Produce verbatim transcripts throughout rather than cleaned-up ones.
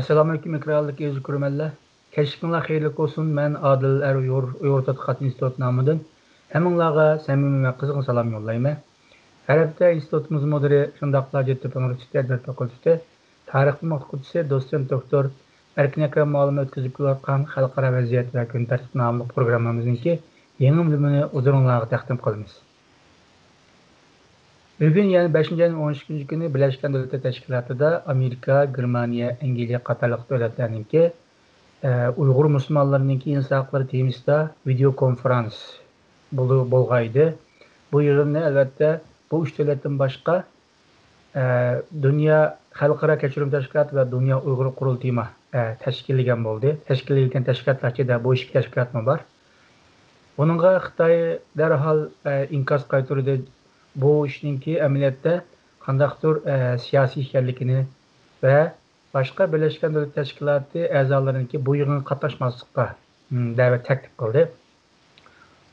ئەسسالامۇئەلەيكۇم، ئېكرانلىق ئەزىز كۆرۈرمەنلەر. كەچلىكىڭلار خەيرلىك بولسۇن. مەن ئادىل ئەر ئۇيغۇر، ئۇيغۇر تەتقىقات ئىنستىتۇتى نامىدىن ھەممىڭلارغا سەمىمىي ۋە قىزغىن سالام يوللايمەن. ھەر ھەپتە ئىنستىتۇتىمىز مۇدىرى، شۇنداقلا ھاجەتتېپە ئۇنىۋېرسىتېتى ئەدەبىيات فاكۇلتېتى تارىخ بۆلۈمى ئوقۇتقۇچىسى، دوتسېنت دوكتور ئەركىن ئەكرەم مۇئەللىم ئۆتكۈزۈپ كېلىۋاتقان خەلقئارا ۋەزىيەت ۋە كۈندىلىك تەرتىپ ناملىق پروگراممىمىزنىڭكى يېڭى بۆلۈمىنى ھۇزۇرۇڭلارغا تەقدىم قىلىمىز. بۈگۈن، يەنى بەشىنچى ئاينىڭ ئون ئىككىنچى كۈنى بىرلەشكەن دۆلەتلەر تەشكىلاتىدا ئامېرىكا، گېرمانىيە، ئەنگلىيە قاتارلىق دۆلەتلەرنىڭكى، ئە، ئۇيغۇر مۇسۇلمانلىرىنىڭكى ئىنسان ھەقلىرى تېمىسىدا ۋىدېو كونفرانس بولۇ-، بولغان ئىدى. بۇ يىغىننى، ئەلۋەتتە، بۇ ئۈچ دۆلەتتىن باشقا، ئە، دۇنيا خەلقئارا كەچۈرۈم تەشكىلاتى ۋە دۇنيا ئۇيغۇر قۇرۇلتىيىمۇ، ئە، تەشكىللىگەن بولدى. تەشكىللىگەن تەشكىلاتلار ئىچىدە بۇ ئىككى تەشكىلاتمۇ بار. بۇنىڭغا خىتاي دەرھال، ئە، ئىنكاس قايتۇردى. بۇ ئىشنىڭكى ئەمەلىيەتتە قانداقتۇر، ئە، سىياسىي ئىكەنلىكىنى ۋە باشقا بىرلەشكەن دۆلەت تەشكىلاتى ئەزالىرىنىڭكى بۇ يىغىنغا قاتناشماسلىققا، م، دەۋەت، تەكلىپ قىلدى.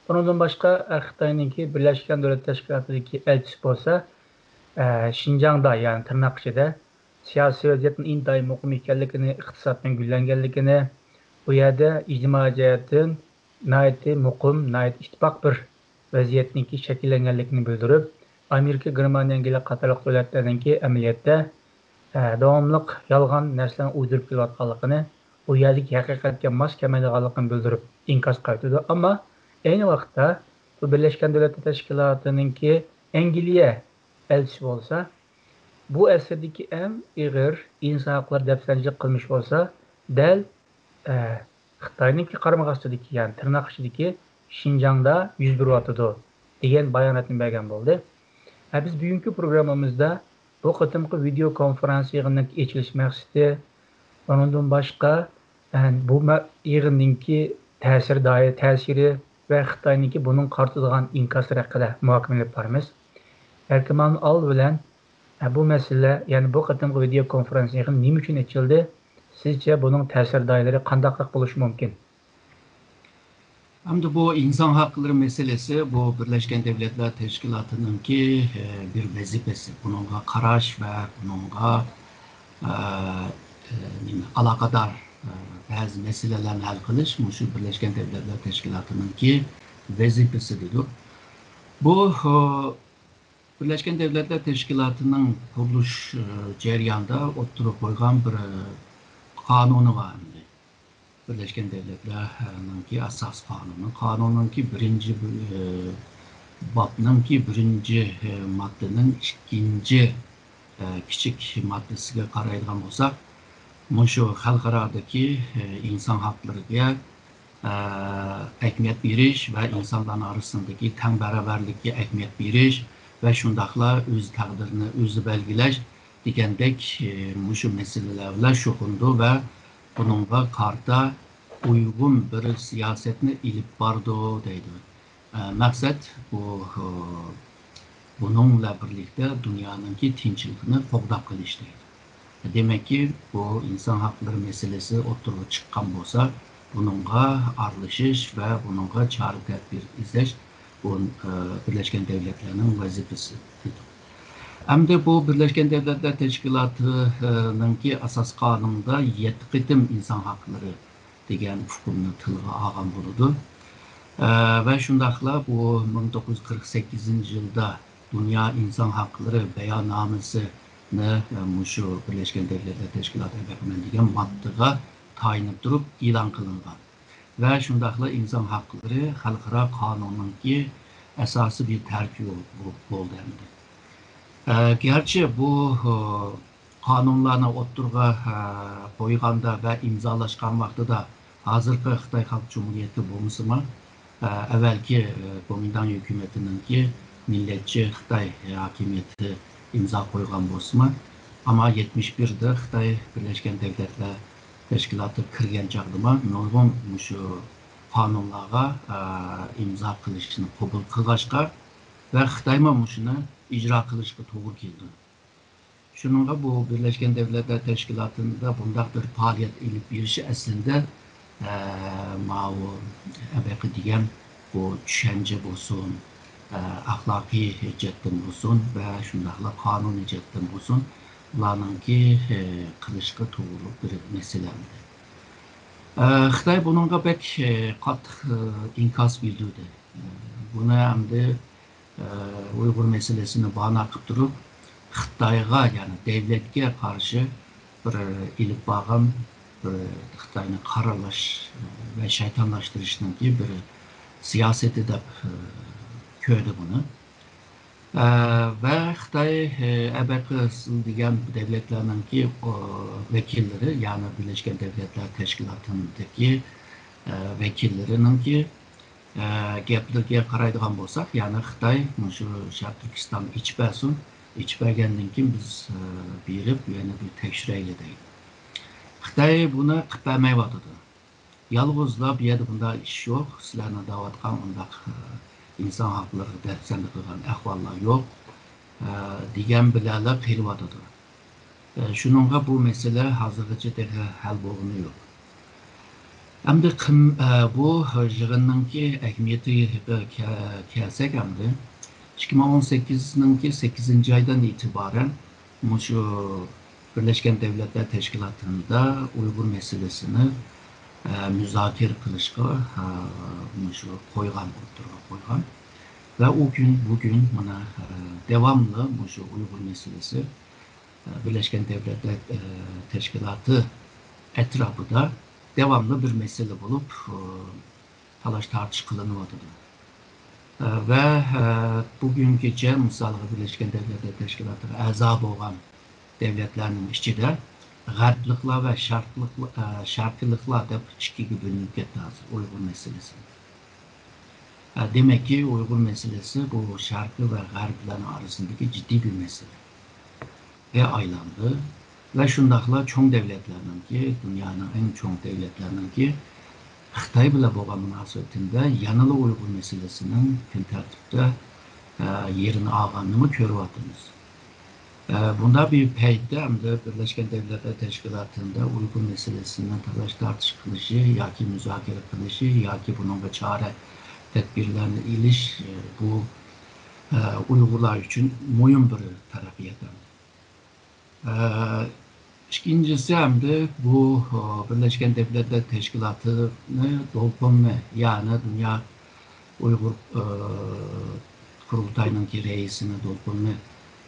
بۇنىڭدىن باشقا، ئە، خىتاينىڭكى بىرلەشكەن دۆلەت تەشكىلاتىدىكى ئەلچىسى بولسا، ئە، شىنجاڭدا، يەنى تىرناق ئىچىدە، سىياسىي ۋەزىيەتنىڭ ئىنتايىن مۇقىم ئىكەنلىكىنى، ئىقتىسادنىڭ گۈللەنگەنلىكىنى، بۇ يەردە ئىجتىمائىي جەھەتتىن ناھايىتى مۇقىم، ناھايىتى ئىتتىپاق بىر ۋەزىيەتنىڭكى شەكىللەنگەنلىكىنى بىلدۈرۈپ، ئامېرىكا، گېرمانىيە، ئەنگلىيە قاتارلىق دۆلەتلەرنىڭكى ئەمەلىيەتتە، ئە، داۋاملىق يالغان نەرسىلەرنى ئۇيدۇرۇپ كېلىۋاتقانلىقىنى، ئۇ يەردىكى ھەقىقەتكە ماس كەلمەيدىغانلىقىنى بىلدۈرۈپ ئىنكاس قايتۇردى. ئەمما ئەينى ۋاقىتتا بۇ بىرلەشكەن دۆلەتلەر تەشكىلاتىنىڭكى ئەنگلىيە ئەلچىسى بولسا، بۇ ئەسىردىكى ئەڭ ئېغىر ئىنسان ھەقلىرى دەپسەندىچىلىك قىلمىشى بولسا، دەل، ئە، خىتاينىڭكى قارمىقى ئاستىدىكى، يەنى تىرناق ئىچىدىكى شىنجاڭدا يۈز بېرىۋاتىدۇ، دېگەن باياناتنى بەرگەن بولدى. ئە، بىز بۈگۈنكى پروگراممىمىزدا بۇ قېتىمقى ۋىدېو كونفرانس يىغىنىنىڭ ئېچىلىش مەقسىتى، ئۇنىڭدىن باشقا، ئە، بۇ مە-، يىغىننىڭكى تەسىر دائىرە، تەسىرى ۋە خىتاينىڭكى بۇنىڭغا قارىتىدىغان ئىنكاسلىرى ھەققىدە مۇھاكىمە ئېلىپ بارىمىز. ئەركىن مۇئەللىم، ئالدى بىلەن، ئە، بۇ مەسىلە، يەنى بۇ قېتىمقى ۋىدېو كونفرانس يىغىنى نېمە ئۈچۈن ئېچىلدى؟ سىزچە بۇنىڭ تەسىر دائىرىلىرى قانداقراق بولۇشى مۇمكىن؟ ئەمدى بۇ ئىنسان ھەقلىرى مەسىلىسى، بۇ بىرلەشكەن دەۋلەتلەر تەشكىلاتىنىڭكى، ئە، بىر ۋەزىپىسى. بۇنىڭغا قاراش ۋە بۇنىڭغا، ئە، ئە، نېمە، ئالاقىدار، ئە، بەزى مەسىلىلەرنى ھەل قىلىش مۇشۇ بىرلەشكەن دەۋلەتلەر تەشكىلاتىنىڭكى ۋەزىپىسى دېدۇق. بۇ، ئە، بىرلەشكەن دەۋلەتلەر تەشكىلاتىنىڭ قۇرۇلۇش، ئە، جەريانىدا ئوتتۇرىغا قويغان بىر، ئە، قانۇنى بار ئەمدى. بىرلەشكەن دەۋلەتلەرنىڭكى ئاساسىي قانۇنى، قانۇننىڭكى بىرىنچى، ئە، بابنىڭكى بىرىنچى، ئە، ماددىنىڭ ئىككىنچى، ئە، كىچىك ماددىسىگە قارايدىغان بولساق، مۇشۇ خەلقئارادىكى، ئە، ئىنسان ھەقلىرىگە، ئە، ئەھمىيەت بېرىش ۋە ئىنسانلارنىڭ ئارىسىدىكى تەڭ باراۋەرلىككە ئەھمىيەت بېرىش ۋە شۇنداقلا ئۆز تەقدىرىنى ئۆزى بەلگىلەش دېگەندەك، ئە، مۇشۇ مەسىلىلەر بىلەن شۇغۇللىنىدۇ ۋە بۇنىڭغا قارىتا ئۇيغۇن بىر سىياسەتنى ئېلىپ بارىدۇ دەيدۇ. ئە، مەقسەت بۇ، ئە، بۇنىڭ بىلەن بىرلىكتە دۇنيانىڭكى تىنچلىقىنى قوغداپ قېلىش دەيدۇ. دېمەككى، بۇ ئىنسان ھەقلىرى مەسىلىسى ئوتتۇرىغا چىققان بولسا، بۇنىڭغا ئارىلىشىش ۋە بۇنىڭغا چارە تەدبىر ئىزدەش بۇ، ئە، بىرلەشكەن دەۋلەتلەرنىڭ ۋەزىپىسى. ئەمدى بۇ بىرلەشكەن دەۋلەتلەر تەشكىلاتىنىڭكى ئاساسىي قانۇنىدا يەتتە قېتىم ئىنسان ھەقلىرى دېگەن ئۇقۇمنى تىلغا ئالغان بولىدۇ. ئە، ۋە شۇنداقلا بۇ مىڭ توققۇز يۈز قىرىق سەككىزىنچى يىلدا دۇنيا ئىنسان ھەقلىرى باياننامىسىنى، ئە، مۇشۇ بىرلەشكەن دەۋلەتلەر تەشكىلاتى ئەمەلىيەتمەن دېگەن ماددىغا تايىنىپ تۇرۇپ ئېلان قىلىنغان. ۋە شۇنداقلا ئىنسان ھەقلىرى خەلقئارا قانۇننىڭكى ئاساسىي بىر تەرىپى بول-، بولدى ئەمدى. ئە، گەرچە بۇ، ئە، قانۇنلارنى ئوتتۇرىغا، ئە، قويغاندا ۋە ئىمزالاشقان ۋاقتىدا ھازىرقى خىتاي خەلق جۇمھۇرىيىتى بولمىسىمۇ، ئە، ئەۋۋەلكى، ئە، گومىنداڭ ھۆكۈمىتىنىڭكى مىللەتچى خىتاي ھاكىمىيىتى ئىمزا قويغان بولسىمۇ، ئەمما يەتمىش بىردە خىتاي بىرلەشكەن دەۋلەتلەر تەشكىلاتىغا كىرگەن چاغدىمۇ نۇرغۇن مۇشۇ قانۇنلارغا، ئە، ئىمزا قىلىشنى قوبۇل قىلغاچقا ۋە خىتايمۇ مۇشۇنى ئىجرا قىلىشقا توغرا كېلىدۇ. شۇنىڭغا بۇ بىرلەشكەن دەۋلەتلەر تەشكىلاتىدا بۇنداق بىر پائالىيەت ئېلىپ بېرىش ئەسلىدە، ئە، ماۋۇ ئەبەقى دېگەن بۇ چۈشەنچە بولسۇن، ئە، ئەخلاقىي جەھەتتىن بولسۇن ۋە شۇنداقلا قانۇنىي جەھەتتىن بولسۇن، ئۇلارنىڭكى، ئە، قىلىشقا توغرىلىق بىر مەسىلە ئەمدى. ئە، خىتاي بۇنىڭغا بەك، ئە، قاتتىق، ئە، ئىنكاس بىلدۈردى. ئە، بۇنى ئەمدى، ئە، ئۇيغۇر مەسىلىسىنى باھانە قىلىپ تۇرۇپ، خىتايغا، يەنى دەۋلەتكە قارشى بىر ئېلىپ بارغان بىر خىتاينى قارىلاش، ئە، ۋە شەيتانلاشتۇرۇشنىڭكى بىر سىياسىتى دەپ، ئە، كۆردى بۇنى. ئە، ۋە خىتاي، ئە، ئەبەقى دېگەن دەۋلەتلەرنىڭكى، ئو، ۋەكىللىرى، يەنى بىرلەشكەن دەۋلەتلەر تەشكىلاتىنىڭدىكى، ئە، ۋەكىللىرىنىڭكى، ئە، گەپلىرىگە قارايدىغان بولساق، يەنى خىتاي مۇشۇ شەرقىي تۈركىستاننى ئېچىپ بەرسۇن، ئېچىپ بەرگەندىن كېيىن بىز، ئە، بېرىپ يەنە بىر تەكشۈرەيلى دەيدۇ. خىتاي بۇنى قىلىپ بەرمەيۋاتىدۇ. يالغۇزلا بۇ يەردە بۇنداق ئىش يوق، سىلەرنىڭ دەۋاتقان ئۇنداق، ئە، ئىنسان ھەقلىرىغا دەپسەندە قىلغان ئەھۋاللار يوق، ئە، دېگەن بىلەنلا قېلىۋاتىدۇ. ئە، شۇنىڭغا بۇ مەسىلە ھازىرغىچە تېخى ھەل بولغىنى يوق. ئەمدى قىم-، ئە، بۇ يىغىننىڭكى ئەھمىيىتىگە كە-، كەلسەك ئەمدى، ئىككى مىڭ ئون سەككىزنىڭكى سەككىزىنچى ئايدىن ئېتىبارەن مۇشۇ بىرلەشكەن دەۋلەتلەر تەشكىلاتىدا ئۇيغۇر مەسىلىسىنى، ئە، مۇزاكىرە قىلىشقا، ئە، مۇشۇ قويغان، ئوتتۇرىغا قويغان. ۋە ئۇ كۈن، بۈگۈن مانا، ئە، داۋاملىق مۇشۇ ئۇيغۇر مەسىلىسى، ئە، بىرلەشكەن دەۋلەتلەر، ئە، تەشكىلاتى ئەتراپىدا داۋاملىق بىر مەسىلە بولۇپ، ئە، تالاش-تارتىش قىلىنىۋاتىدۇ. ئە، ۋە، ئە، بۈگۈنگىچە، مىسالغا، بىرلەشكەن دەۋلەتلەر تەشكىلاتىغا ئەزا بولغان دەۋلەتلەرنىڭ ئىچىدە غەربلىكلار ۋە شەرقلىق-، ئە، شەرقىيلىقلار دەپ ئىككىگە بۆلۈنۈپ كەتتى ھازىر ئۇيغۇر مەسىلىسى. ئە، دېمەككى، ئۇيغۇر مەسىلىسى بۇ شەرقىي ۋە غەربلەرنىڭ ئارىسىندىكى جىددىي بىر مەسىلە. ئايلاندى. ۋە شۇنداقلا چوڭ دەۋلەتلەرنىڭكى، دۇنيانىڭ ئەڭ چوڭ دەۋلەتلەرنىڭكى خىتاي بىلەن بولغان مۇناسىۋىتىدە يەنىلا ئۇيغۇر مەسىلىسىنىڭ كۈن تەرتىپتە، ئە، يېرىنى ئالغانىنىمۇ كۆرۈۋاتىمىز. ئە، بۇنداق بىر پەيتتە ئەمدى بىرلەشكەن دەۋلەتلەر تەشكىلاتىدا ئۇيغۇر مەسىلىسىنى تالاش-تارتىش قىلىشى ياكى مۇزاكىرە قىلىشى ياكى بۇنىڭغا چارە تەدبىرلەرنى ئېلىش، ئە، بۇ، ئە، ئۇيغۇرلار ئۈچۈن مۇھىم بىر تەرەققىيات. ئىككىنچىسى ئەمدى بۇ، ئە، بىرلەشكەن دەۋلەتلەر تەشكىلاتىنى دولقۇننى، يەنى دۇنيا ئۇيغۇر، ئە، قۇرۇلتاينىڭكى رەئىسىنى دولقۇننى،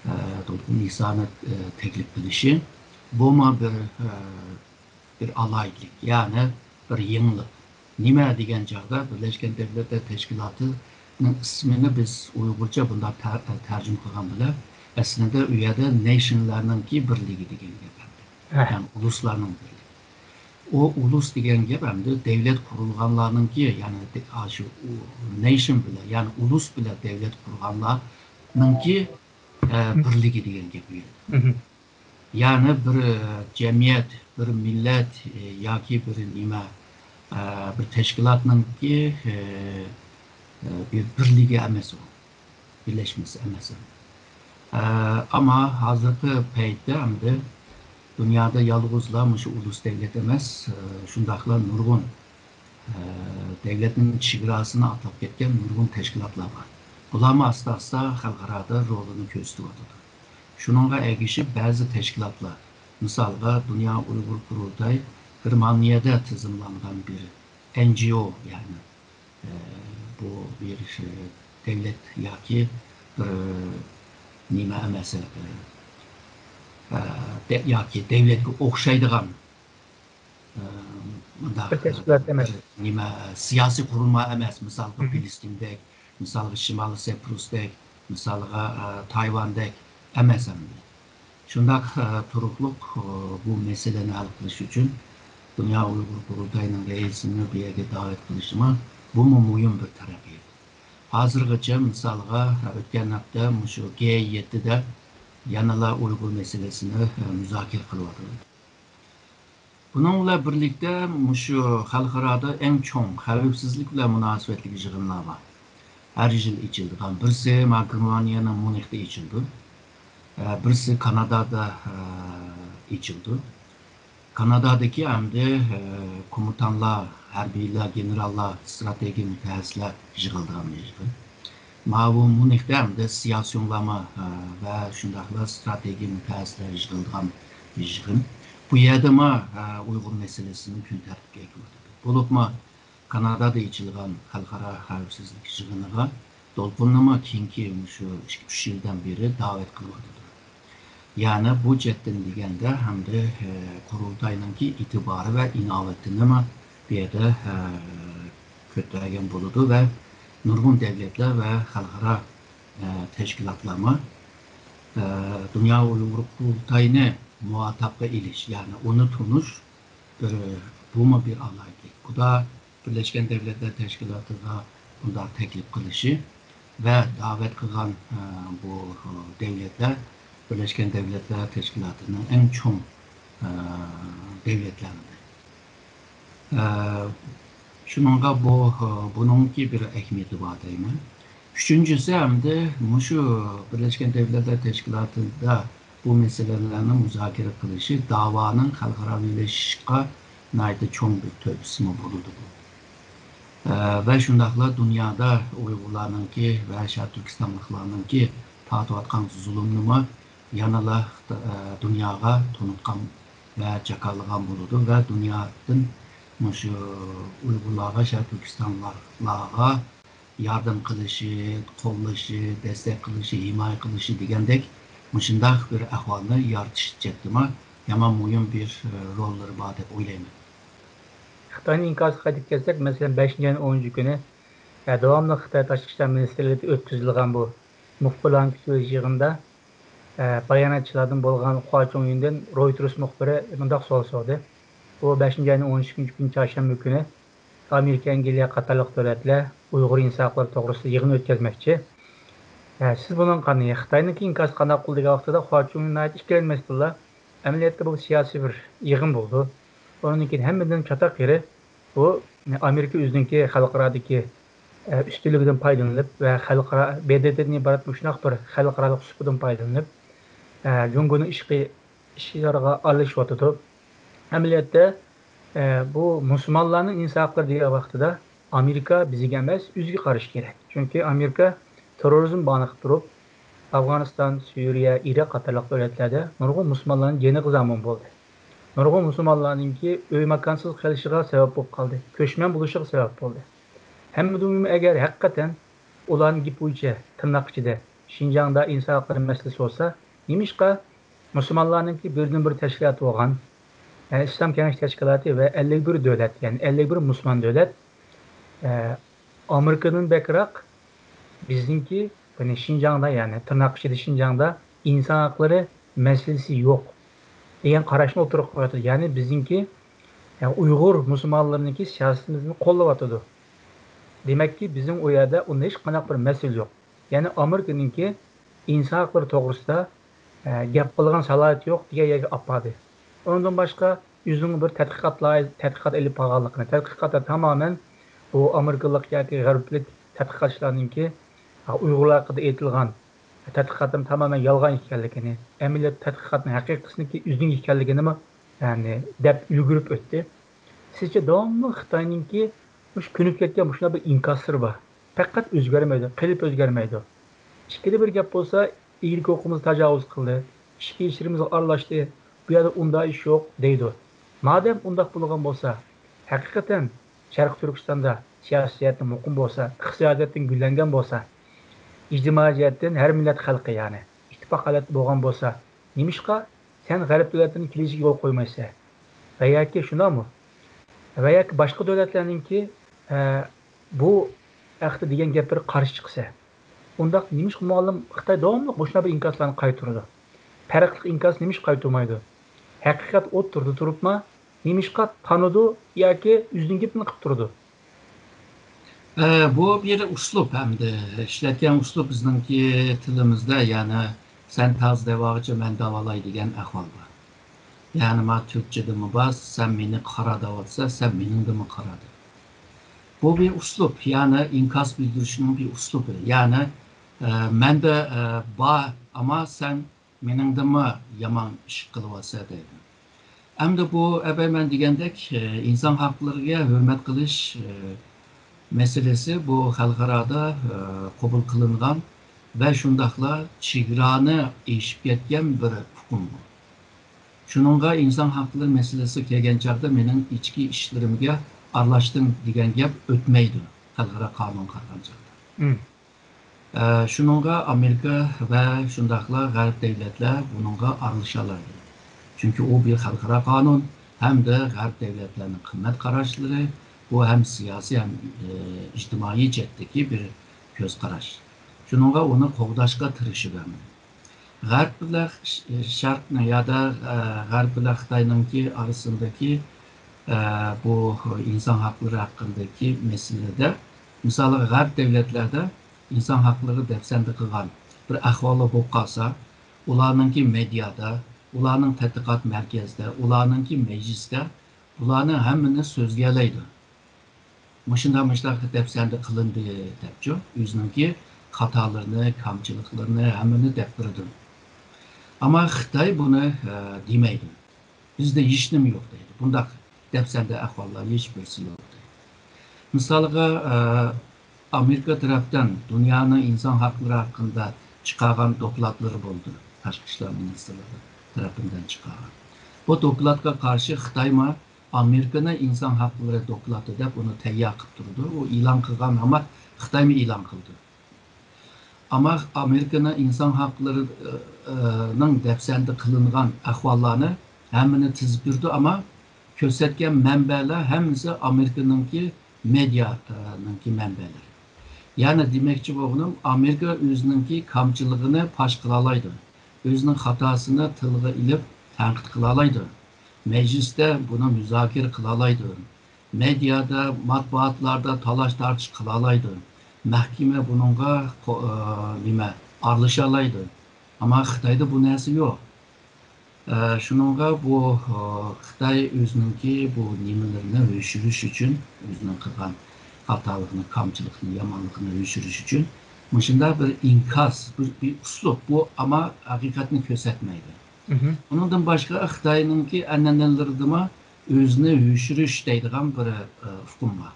ئە، دولقۇن ئىسانى، ئە، تەكلىپ قىلىشى، بۇمۇ بىر، ئە، بىر ئالاھىدىلىك، يەنى بىر يېڭىلىق. نېمە دېگەن چاغدا، بىرلەشكەن دەۋلەتلەر تەشكىلاتىنىڭ ئىسمىنى بىز ئۇيغۇرچە بۇنداق تەر-، تەرجىمە قىلغان بىلەن، ئەسلىدە ئۇ يەردە نېيشنلارنىڭكى بىرلىكى دېگەن گەپ ئەمدى. ئەھ. يەنى ئۇلۇسلارنىڭ بىرلىكى. ئۇ ئۇلۇس دېگەن گەپ ئەمدى دەۋلەت قۇرۇلغانلارنىڭكى، يەنى دە-، ئاشۇ ئۇ نېيشن بىلەن، يەنى ئۇلۇس بىلەن دەۋلەت قۇرغانلارنىڭكى، ئە، بىرلىكى دېگەن گەپ ئۇ يەردە. يەنى بىر، ئە، جەمئىيەت، بىر مىللەت، ئە، ياكى بىر نېمە، ئە، بىر تەشكىلاتنىڭكى، ئە، ئە، بىر بىرلىكى ئەمەس ئۇ. بىرلەشمىسى ئەمەس ئۇ. ئە، ئەمما ھازىرقى پەيتتە ئەمدى دۇنيادا يالغۇزلا مۇشۇ ئۇلۇس دەۋلەت ئەمەس، ئە، شۇنداقلا نۇرغۇن، ئە، دەۋلەتنىڭ چېگراسىنى ئاتلاپ كەتكەن نۇرغۇن تەشكىلاتلار بار. بۇلارمۇ ئاستا-ئاستا خەلقئارادا رولىنى كۆرسىتىۋاتىدۇ. شۇنىڭغا ئەگىشىپ، بەزى تەشكىلاتلار، مىسالغا، دۇنيا ئۇيغۇر قۇرۇلتاي گېرمانىيەدە تىزىملانغان بىر ئېن جى ئو، يەنى، ئە، بۇ بىر، ئە، دەۋلەت ياكى بىر، ئە، نېمە ئەمەس، ئە، ئە، دە-، ياكى دەۋلەتكە ئوخشايدىغان، ئە، مۇنداق، بىر تەشكىلات ئەمەس. بىر نېمە، سىياسىي قۇرۇلما ئەمەس. مىسالغا، فىلىستىندەك، مىسالغا، شىمالىي سەپرۇستەك، مىسالغا، ئە، تايۋاندەك ئەمەس ئەمدى. شۇنداق، ئە، تۇرۇقلۇق، ئە، بۇ مەسىلىنى ھەل قىلىش ئۈچۈن دۇنيا ئۇيغۇر قۇرۇلتايىنىڭ رەئىسىنى بۇ يەرگە دەۋەت قىلىشىمۇ، بۇمۇ مۇھىم بىر تەرەققىيات. ھازىرغىچە، مىسالغا، ئۆتكەن ھەپتە مۇشۇ گې يەتتىدە يەنىلا ئۇيغۇر مەسىلىسىنى، ئە، مۇزاكىرە قىلىۋاتىدۇ. بۇنىڭ بىلەن بىرلىكتە، مۇشۇ خەلقئارادا ئەڭ چوڭ خەۋپسىزلىك بىلەن مۇناسىۋەتلىك يىغىنلار بار. ھەر يىل ئېچىلىدىغان، بىرسى ما-، گېرمانىيەنىڭ ميۇنختا ئېچىلىدۇ. ئە، بىرسى كانادادا، ئە، ئېچىلىدۇ. كانادادىكى ئەمدى، ئە، كومېندانلار، ھەربىيلەر، گېنېراللار، ئىستراتېگىيە مۇتەخەسسىسلەر يىغىلىدىغان بىر يىغىن. ماۋۇ ميۇنختا ھەمدە سياسيۇڭلارمۇ، ئە، ۋە شۇنداقلا ئىستراتېگىيە مۇتەخەسسىسلەر يىغىلىدىغان بىر يىغىن. بۇ يەردىمۇ، ئە، ئۇيغۇر مەسىلىسىنىڭ كۈن تەرتىپكە ئەكىرىۋاتىدۇ. بولۇپمۇ كانادادا ئېچىلغان خەلقئارا خەۋپسىزلىك يىغىنىغا دولقۇننىمۇ كېيىنكى مۇشۇ ئىككى، ئۈچ يىلدىن بېرى دەۋەت قىلىۋاتىدۇ. يەنى بۇ جەھەتتىن دېگەندە ھەمدە، ئە، قۇرۇلتاينىڭكى ئېتىبارى ۋە ئىناۋىتىنىمۇ بۇ يەردە، ئە، كۆتەرگەن بولىدۇ ۋە نۇرغۇن دۆلەتلەر ۋە خەلقئارا، ئە، تەشكىلاتلارمۇ، ئە، دۇنيا ئۇيغۇر قۇرۇلتايىنى مۇھاتابقا ئېلىش، يەنى ئۇنى تونۇش بىر، بۇمۇ بىر ئالاھىدىلىك. بۇ دا بىرلەشكەن دەۋلەتلەر تەشكىلاتىغا بۇنداق تەكلىپ قىلىشى ۋە دەۋەت قىلغان، ئە، بۇ، ئە، دەۋلەتلەر بىرلەشكەن دەۋلەتلەر تەشكىلاتىنىڭ ئەڭ چوڭ، ئە، دەۋلەتلەردىن. ئە، شۇنىڭغا بۇ، ئە، بۇنىڭكى بىر ئەھمىيىتى بار دەيمەن. ئۈچىنچىسى، ئەمدى مۇشۇ بىرلەشكەن دەۋلەتلەر تەشكىلاتىدا بۇ مەسىلىلەرنى مۇزاكىرە قىلىشى داۋانىڭ خەلقئاراۋىلىشىشقا ناھايىتى چوڭ بىر تۆھپىسىمۇ بولىدۇ بۇ. ئە، ۋە شۇنداقلا دۇنيادا ئۇيغۇرلارنىڭكى ۋە شەرقىي تۈركىستانلىقلارنىڭكى تارتىۋاتقان زۇلۇمنىمۇ يەنىلا، ئە، دۇنياغا تونۇتقان ۋە جاكارلىغان بولىدۇ ۋە دۇنيادىن مۇشۇ ئۇيغۇرلارغا، شەرقىي تۈركىستانلىقلارغا ياردەم قىلىشى، قوللىشى، دەستەك قىلىشى، ھىمايە قىلىشى دېگەندەك مۇشۇنداق بىر ئەھۋالنى يارىتىش جەھەتتىمۇ يامان مۇھىم بىر، ئە، روللىرى بار دەپ ئويلايمەن. خىتاينىڭ ئىنكاسىغا قايتىپ كەلسەك، مەسىلەن، بەشىنچى ئاينىڭ ئونىنچى كۈنى، ئە، داۋاملىق خىتاي تاشقى ئىشلار مىنىستىرلىكىدە ئۆتكۈزۈلىدىغان بۇ مۇخبىرلارنى كۈتۈۋېلىش يىغىنىدا، ئە، باياناتچىلاردىن بولغان خۇا چۇڭيۈندىن رويتېرس مۇخبىرى مۇنداق سوئال سورىدى. بۇ بەشىنچى ئاينىڭ ئون ئۈچىنچى كۈنى، چارشەنبە كۈنى ئامېرىكا، ئەنگلىيە قاتارلىق دۆلەتلەر ئۇيغۇر ئىنسان ھەقلىرى توغرىسىدا يىغىن ئۆتكۈزمەكچى. ئە، سىز بۇنىڭغا قانداق، خىتاينىڭكى ئىنكاسى قانداق بولىدۇ دېگەن ۋاقتىدا خۇا چۇڭيۈن ناھايىتى ئىككىلەنمەستىنلا، ئەمەلىيەتتە بۇ سىياسىي بىر يىغىن بولىدۇ. ئۇنىڭدىن كېيىن ھەممىدىن چاتاق يېرى بۇ ئامېرىكا ئۆزىنىڭكى خەلقئارادىكى، ئە، ئۈستۈنلۈكىدىن پايدىلىنىپ ۋە خەلقئارا ب د ت دىن ئىبارەت مۇشۇنداق بىر خەلقئارالىق سۇپىدىن پايدىلىنىپ، ئە، جۇڭگونىڭ ئىشقى ئىشلارغا ئارىلىشىۋاتىدۇ. ئەمەلىيەتتە، ئە، بۇ مۇسۇلمانلارنىڭ ئىنسان ھەقلىرى دېگەن ۋاقتىدا ئامېرىكا بىزگە ئەمەس، ئۆزىگە قارىشى كېرەك. چۈنكى ئامېرىكا تېررورىزم باھانە قىلىپ تۇرۇپ، ئافغانىستان، سۈرىيە، ئىراق قاتارلىق دۆلەتلەردە نۇرغۇن مۇسۇلمانلارنىڭ جېنىغا زامىن بولدى. نۇرغۇن مۇسۇلمانلارنىڭكى ئۆي ماكانسىز قېلىشىغا سەۋەب بولۇپ قالدى. كۆچمەن بولۇشىغا سەۋەب بولدى. ھەممىدىن مۇھىمى، ئەگەر ھەقىقەتەن ئۇلارنىڭ گېپى بويىچە تىرناق ئىچىدە شىنجاڭدا ئىنسان ھەقلىرى مەسىلىسى بولسا، نېمىشقا مۇسۇلمانلارنىڭكى بىردىنبىر تەشكىلاتى بولغان، ئە، ئىسلام كېڭەش تەشكىلاتى ۋە ئەللىك بىر دۆلەت، يەنى ئەللىك بىر مۇسۇلمان دۆلەت، ئە، ئامېرىكىدىن بەكرەك بىزنىڭكى، يەنى شىنجاڭدا، يەنى تىرناق ئىچىدە شىنجاڭدا ئىنسان ھەقلىرى مەسىلىسى يوق دېگەن قاراشنى ئوتتۇرىغا قويۇۋاتىدۇ. يەنى بىزنىڭكى، يەنى ئۇيغۇر مۇسۇلمانلىرىنىڭكى سىياسىتىمىزنى قوللاۋاتىدۇ. دېمەككى، بىزنىڭ ئۇ يەردە ئۇنداق ھېچقانداق بىر مەسىلە يوق. يەنى ئامېرىكىنىڭكى ئىنسان ھەقلىرى توغرىسىدا، ئە، گەپ قىلىدىغان سالاھىيىتى يوق دېگەن يەرگە ئاپاردى. ئۇنىڭدىن باشقا ئۆزىنىڭ بىر تەتقىقاتلار، تەتقىقات ئېلىپ بارغانلىقىنى، تەتقىقاتلار تامامەن بۇ ئامېرىكىلىق ياكى غەربلىك تەتقىقاتچىلارنىڭكى، ئە، ئۇيغۇرلار ھەققىدە ئېيتىلغان تەتقىقاتنىڭ تامامەن يالغان ئىكەنلىكىنى، ئەمەلىيەتتە تەتقىقاتنىڭ ھەقىقىيىتىنىڭكى ئۆزىنىڭ ئىكەنلىكىنىمۇ، يەنى دەپ ئۈلگۈرۈپ ئۆتتى. سىزچە داۋاملىق خىتاينىڭكى مۇشۇ كۆنۈپ كەتكەن مۇشۇنداق بىر ئىنكاسلىرى بار. پەقەت ئۆزگەرمەيدۇ، قېلىپ ئۆزگەرمەيدۇ. ئىككىدە بىر گەپ بولسا، ئىگىلىك ھوقۇقىمىزغا تاجاۋۇز قىلدى، ئىچكى ئىشلىرىمىزغا ئارىلاشتى، بۇ يەردە ئۇنداق ئىش يوق دەيدۇ. مادەم ئۇنداق بولغان بولسا، ھەقىقەتەن شەرقىي تۈركىستاندا سىياسىي جەھەتتىن مۇقىم بولسا، ئىقتىسادىي جەھەتتىن گۈللەنگەن بولسا، ئىجتىمائىي جەھەتتىن ھەر مىللەت خەلقى، يەنى ئىتتىپاق ھالەتتە بولغان بولسا، نېمىشقا سەن غەرب دۆلەتلىرىنىڭ كېلىشىگە يول قويمايسەن؟ ۋە ياكى شۇنداقمۇ؟ ۋە ياكى باشقا دۆلەتلەرنىڭكى، ئە، بۇ ھەقتە دېگەن گەپلىرىگە قارشى چىقىسەن؟ ئۇنداق نېمىشقا مۇئەللىم خىتاي داۋاملىق مۇشۇنداق بىر ئىنكاسلارنى قايتۇرىدۇ؟ پەرقلىق ئىنكاس نېمىشقا قايتۇرمايدۇ؟ ھەقىقەت ئوتتۇرىدا تۇرۇپمۇ نېمىشقا تانىدۇ ياكى ئۆزىنىڭ گېپىنى قىلىپ تۇرىدۇ؟ ئە، بۇ بىر ئۇسلۇب ھەمدە ئىشلەتكەن ئۇسلۇب بىزنىڭكى تىلىمىزدا، يەنى سەن تازا دەۋالغۇچە مەن داۋالاي دېگەن ئەھۋال بار. يەنى ما تۈركچىدىمۇ بار، سەن مېنى قارا دەۋاتسا، سەن مېنىڭدىنمۇ قارا دەپ. بۇ بىر ئۇسلۇب، يەنى ئىنكاس بىلدۈرۈشنىڭ بىر ئۇسلۇبى. يەنى، ئە، مەندە، ئە، بار، ئەمما سەن مېنىڭدىنمۇ يامان ئىش قىلىۋاتىسەن دەيدۇ. ئەمدى بۇ ئەبەي مەن دېگەندەك، ئە، ئىنسان ھەقلىرىگە ھۆرمەت قىلىش، ئە، مەسىلىسى بۇ خەلقئارادا، ئە، قوبۇل قىلىنغان ۋە شۇنداقلا چېگرانى ئېشىپ كەتكەن بىر ئۇقۇم بۇ. شۇنىڭغا ئىنسان ھەقلىرى مەسىلىسى كەلگەن چاغدا مېنىڭ ئىچكى ئىشلىرىمگە ئارىلاشتىڭ دېگەن گەپ ئۆتمەيدۇ، خەلقئارا قانۇنغا قارىغان چاغدا. مم. ئە، شۇنىڭغا ئامېرىكا ۋە شۇنداقلا غەرب دەۋلەتلەر بۇنىڭغا ئارىلىشالايدۇ. چۈنكى ئۇ بىر خەلقئارا قانۇن ھەمدە غەرب دەۋلەتلەرنىڭ قىممەت قاراشلىرى، بۇ ھەم سىياسىي، ھەم، ئە، ئىجتىمائىي جەھەتتىكى بىر كۆز قاراش. شۇنىڭغا ئۇنى قوغداشقا تىرىشىدۇ ھەممە. غەرب بىلەن ش-، شەرقنىڭ يادا، ئە، غەرب بىلەن خىتاينىڭكى ئارىسىدىكى، ئە، بۇ ئىنسان ھەقلىرى ھەققىدىكى مەسىلىدە، مىسالىغا، غەرب دەۋلەتلەردە ئىنسان ھەقلىرى دەپسەندە قىلغان بىر ئەھۋاللار بولۇپ قالسا، ئۇلارنىڭكى مېدىيادا، ئۇلارنىڭ تەتقىقات مەركەزدە، ئۇلارنىڭكى مەجلىسىدە بۇلارنىڭ ھەممىنى سۆزلىيەلەيدۇ. مۇشۇنداق، مۇشۇنداق دەپسەندە قىلىندى دەپچۇ، ئۆزىنىڭكى خاتالىرىنى، كامچىلىقلىرىنى ھەممىنى دەپ بېرىدۇ. ئەمما خىتاي بۇنى، ئە، دېمەيدۇ. بىزدە ھېچنېمە يوق دەيدۇ. بۇنداق دەپسەندە ئەھۋاللار ھېچبىرسى يوق دەيدۇ. مىسالغا، ئە، ئامېرىكا تەرەپتىن دۇنيانىڭ ئىنسان ھەقلىرى ھەققىدە چىقارغان دوكلاتلىرى بولدى. تاشقى ئىشلار مىنىستىرلىرى تەرىپىدىن چىقارغان. بۇ دوكلاتقا قارشى خىتايمۇ ئامېرىكىنىڭ ئىنسان ھەقلىرى دوكلاتى دەپ ئۇنى تەييار قىلىپ تۇرىدۇ. ئۇ ئېلان قىلغان ھامان خىتايمۇ ئېلان قىلدى. ئەمما ئامېرىكىنىڭ ئىنسان ھەقلىرى، ئە، ئە، نىڭ دەپسەندە قىلىنغان ئەھۋاللارنى ھەممىنى تىزىپ بېرىدۇ، ئەمما كۆرسەتكەن مەنبەلەر ھەممىسى ئامېرىكىنىڭكى مېدىيا، ئە، نىڭكى مەنبەلىرى. يەنى دېمەكچى بولغىنىم، ئامېرىكا ئۆزىنىڭكى كامچىلىقىنى پاش قىلالايدۇ. ئۆزىنىڭ خاتاسىنى تىلغا ئېلىپ تەنقىد قىلالايدۇ. مەجلىستە بۇنى مۇزاكىرە قىلالايدۇ. مېدىيادا، مەتبۇئاتلاردا تالاش-تارتىش قىلالايدۇ. مەھكىمە بۇنىڭغا قو-، ئە، نېمە، ئارىلىشالايدۇ. ئەمما خىتايدا بۇ نەرسە يوق. ئە، شۇنىڭغا بۇ، ئە، خىتاي ئۆزىنىڭكى بۇ نېمىلىرىنى يوشۇرۇش ئۈچۈن، ئۆزىنىڭ قىلغان خاتالىقىنى، كامچىلىقىنى، يامانلىقىنى يوشۇرۇش ئۈچۈن مۇشۇنداق بىر ئىنكاس، بىر، بىر ئۇسلۇب. بۇ ئەمما ھەقىقەتنى كۆرسەتمەيدۇ. مهم. ئۇنىڭدىن باشقا خىتاينىڭكى ئەنئەنىلىرىدىمۇ ئۆزىنى يوشۇرۇش دەيدىغان بىر، ئە، ئۇقۇم بار.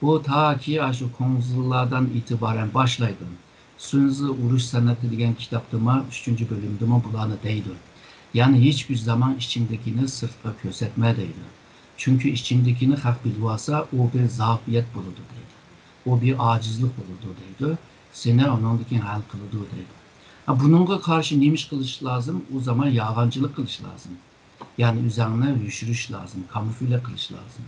بۇ تاكى ئاشۇ كۇڭزىلاردىن ئېتىبارەن باشلايدۇ. سۇنزى ئۇرۇش سەنئىتى دېگەن كىتابتىمۇ، ئۈچىنچى بۆلۈمدىمۇ بۇلارنى دەيدۇ. يەنى ھېچبىر زامان ئىچىڭدىكىنى سىرتقا كۆرسەتمە دەيدۇ. چۈنكى ئىچىڭدىكىنى خەق بىلىۋالسا، ئۇ بىر زاپىيەت بولىدۇ دەيدۇ. ئۇ بىر ئاجىزلىق بولىدۇ دەيدۇ. سېنى ئۇنىڭدىن كېيىن ھەل قىلىدۇ دەيدۇ. ھە، بۇنىڭغا قارشى نېمە ئىش قىلىش لازىم؟ ئۇ زامان يالغانچىلىق قىلىش لازىم. يەنى ئۆزۈڭنى يوشۇرۇش لازىم، كامۇفلە قىلىش لازىم.